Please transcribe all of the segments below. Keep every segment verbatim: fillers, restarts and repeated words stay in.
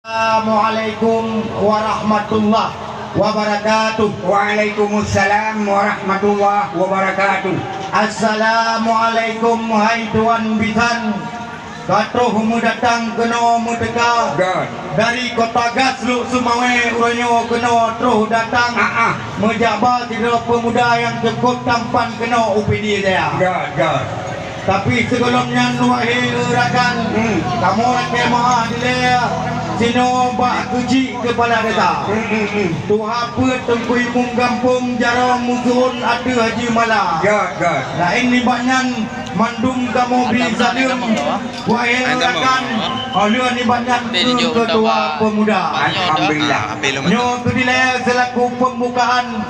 Assalamualaikum warahmatullahi wabarakatuh. Waalaikumsalam warahmatullahi wabarakatuh. Assalamualaikum, hai tuan bisan. Ka troh meudatang keunoe meuteuka. Dari kota Gas Lhokseumawe uroe nyoe keunoe troh datang. Ah, ah. Meujak ba sidroe peumuda nyang cukôp tampan keunoe u Pidie Jaya. Tapi sigohlom nyan, wahé rakan, kamoe lakée meu'ah dilée sinoe bak keuchik keupala desa. Tuha peuet Teungku Imum Gampông jaroe meusuon ateueh Haji Mala. Laén nibak nyan, mandum kamoe bri saleuem, wahé rakan, óh lheueh nibak nyan keu keutua peumuda. Alhamdulillah. Nyoe keu dilée seulaku peumbukaan.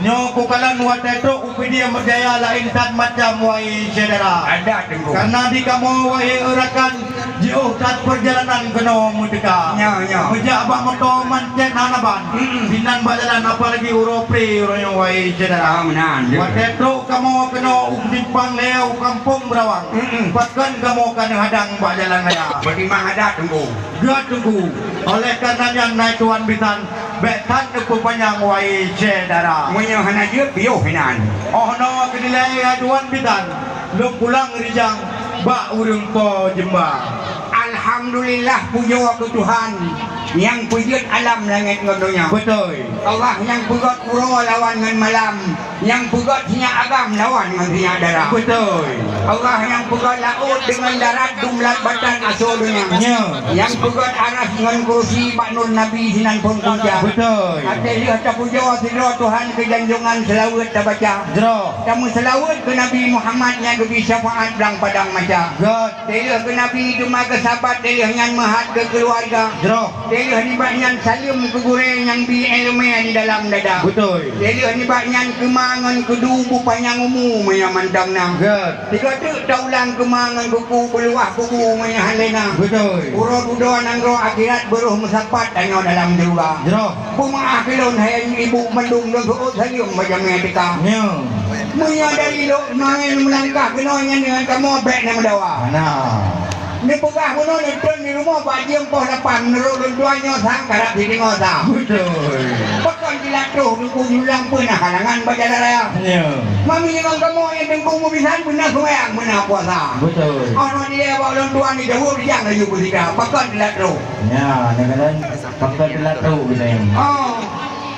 Nyoe kukalon watée trok Pidie Jaya laén that macam, wahé syedara. Adat, Teungku. Karena di kamoe, wahé rakan, jiôh that peurjalanan keunoe meuteuka. Nyo, nyo. Meujak bak moto mancet hana ban. Mm-mm. Sinan bak jalan, apalagi uroe pré uroe nyoe, wahé syedara. Ah, meunan, ya. Watée trok kamoe keunoe u simpang lhée u Kampông Beurawang. Mm-mm. Pakon kamoe ka neuhadang bak jalan raya. Beutimang adat, Teungku. Gét, Teungku. Oleh karena nyan, hai tuan bisan, bék that neupeupanyang, wahé syedara. Meunyoe hana jeuet, piôh inan. Óh noe keudilée, hai tuan bisan, lôn pulang rijang bak ureuëng po jeumba. Alhamdulillah, pujoe keu Tuhan nyang peujeuet alam langét ngon donya. Beutôi. Allah nyang peugét uroe lawan ngon malam. Nyang peugét sinyak agam lawan ngon sinyak dara. Beutôi. Allah nyang peugét laôt deungon darat, dum lat batan asoe donya. Nyo. Nyang peugét aras ngon kursi bak nur Nabi sinan phon puja. Beutôi. Até lheueh tapujoe sidroe Tuhan keu janjongan seulaweuet tabaca. Jroh. Tameuseulaweuet keu Nabi Muhammad nyang geubri syafaat blang padang maca. Gét. Até lheueh keu Nabi teuma keu sahabat, até lheueh nyan meuhat keu keuluwarga. Jroh. Até lheueh nibak nyan saleuem keu gurée nyang bi iéleumé di dalam dada. Beutôi. Até lheueh nibak nyan keu ma ngon keu du bupanyang umu meunyoe mantong na. Gét. Sigoe teuk taulang keu ma ngon keu ku beuluwah kubu meunyoe hana lé na. Beutôi. Uroe dudoe nanggroe akhirat beurôh meusapat tanyoe dalam syeuruga. Jroh. Beumeu'ah keu lôn hai ibu mandum, lôn seuôt saleuem bak jamé teuka. Nyo. Meunyoe dari lôn maén meulangkah keunoe nyan deungon kamoe bék na meudawa. Hana. Neupeugah bunoe neutrön di rumoh bak jeuem poh lapan, meunurot lôn tuan nyoe sang karab sideungoe sang. Beutôi. Pakon jilat troh Teungku Julang peue na halangan bak jalan raya. Ya. Mami ngon kamoe nyang Teungku meubisan beuna seumayang beuna puasa. Beutôi. Óh noe dilée bak ulôn tuan dijaweueb rijang laju beusika. Pakon jilat troh. Ya, nyan kan pakon jilat troh geutanyoe. Oh.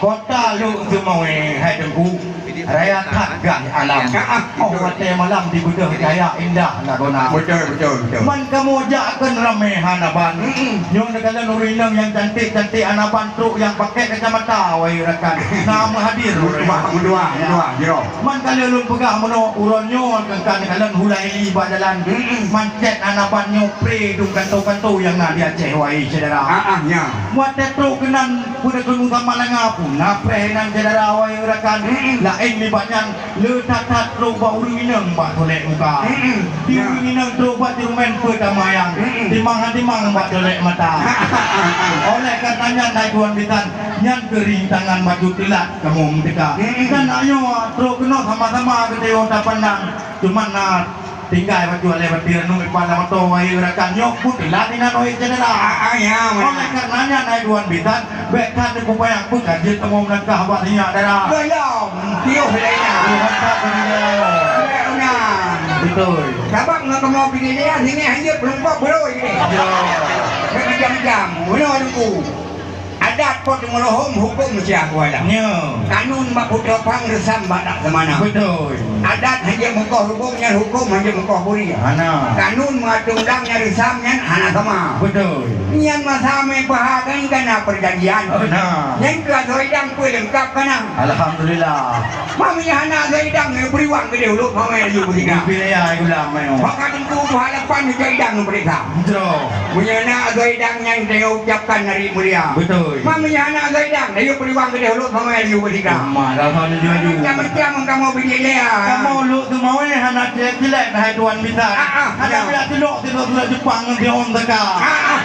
Kota Lhokseumawe, hai Teungku. Raya that gah alam. Ah, ah, betul. Óh watée malam dibeudôh cahya indah lagona. Betul, betul, betul. Man kamoe jak kon ramé hana ban. Mm-mm. Nyoe neukalon ureuëng inong nyang cantik-cantik hana ban trok nyang pakai kacamata, wahai rakan. Na meuhadir. Meutuah, meutuah, ya. Meutuah, jroh. Man ka lheueh lôn peugah meunoe uroe nyoe kan, kan neukalon hulai li bak jalan. Mm-mm. Man cét hana ban nyoe pré dum kanto-kanto nyang na di Aceh, wahai syedara. Ah, ah, ya. Watée trok keunan Peue keuneuk sama langa pun na preh inan syedara, wahai rakan. Mm-mm. Laén nibak nyan, le that-that trok bak ureuëng inong bak tolek muka. Mm-mm. Di ureuëng inong trok bak ceureumen peue tamayang. Mm-mm. Timang-timang bak tolek mata. Oleh karena nyan, hai tuan bisan, nyan keuh rintangan baju teulat kamoe meuteuka. Mm-mm. Dan ayo trok keunoe sama-sama geutanyoe tapandang. Cuman na Tinggai bak cualée bak tireung nyoe, ipana moto wahai rakan nyoe, putih lah inan wahai syedara. Ah, ah, ya, oleh karena nyan, hai tuan bisan, bék that neupeubayang peue ka jeuet kamoe meulangkah bak sinyak dara. Belom, piôh lé nyan. Piôh mantap bagi dia. Betul. Sabab ngon kamoe Pidie Jaya, sini hanya penumpang beroi ni. Ya. Macam-macam. Mula nunggu. Adat pot meureuhom, huköm siah kuala. Nyo. Kanun bak putroe pang, reusam bak dak seumana. Beutôi. Adat hanjeuet meukoh rubông, nyan huköm hanjeuet meukoh buri. Hana. Kanun meuatong dang, nyan reusam, nyan hana sama. Beutôi. Nyan masa meupaha kan kana perjanjian. Hana. Nyan keu asoe idang peue leungkap kana. Alhamdulillah. Mami hana asoe idang, nyan beriwang keudeh ulôt mawai laju beusika. Beri ya, gula mayo. Maka teungku tuha lapan asoe idang ngon peuriksa. Jroh. Meunyoe na asoe idang nyang tanyoe ucapkan hari mulia. Beutôi. Mami hana asoe idang, tanyoe beriwang keudeh ulôt mawai laju beusika. Ma, dah sana laju-laju. Macam-macam kamoe Pidie Jaya. Kamoe ulôt teumawai hana cilek-cilek hai tuan bisan. Ah, ah, hana ya. Biar tilok, tilok, tilok Jepang ngon tiong teka. Ah, ah.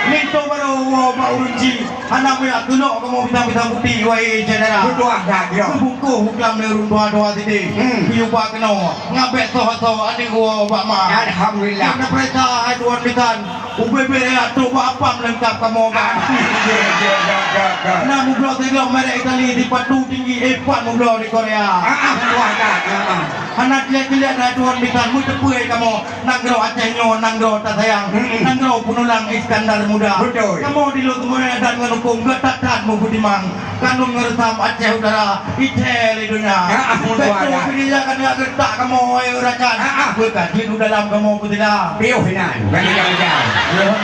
Linto baru wo bak ureuëng cit. Hana meuyak tulok kamoe bintang-bintang putih, wahé syedara. Beutôi that, ya. Geubungkôh buklam lé ureueng tuha-tuha sidéh. Hmm. Geuyue ba keunoe, ngon bèk soe-soe aneuk woe bak ma. Alhamdulillah. Neupeuriksa hai tuan bisan, ubé-bé raya trok bak apam leungkap kamoe bak ma. Ah, ya, ya, ya, ya, ya. Na meubloe sigoe merek Itali, sipatu tinggi, eh, pat meubloe di Korea. Ah, ah, beutôi that, ya, ah. Hana ceuliak-ceuliak hai tuan bisan, meuteupeue kamoe. Nanggroe Aceh nyoe nanggroe tasayang, mm-mm, nanggroe peunulang Iskandar Muda. Beutôi. Kamoe di Lhokseumawe adat ngon hukôm geuh that-that meupeutimang. Kanun ngon reusam Aceh Utara, ithèe lé donya. Ah, ah, beutôi. Beutôi, bini jak ka neujak geutak kamoe, wahé rakan. Ah, ah. Beukajeuet u dalam kamoe peusila. Piôh inan, bagi kamoe. Ya.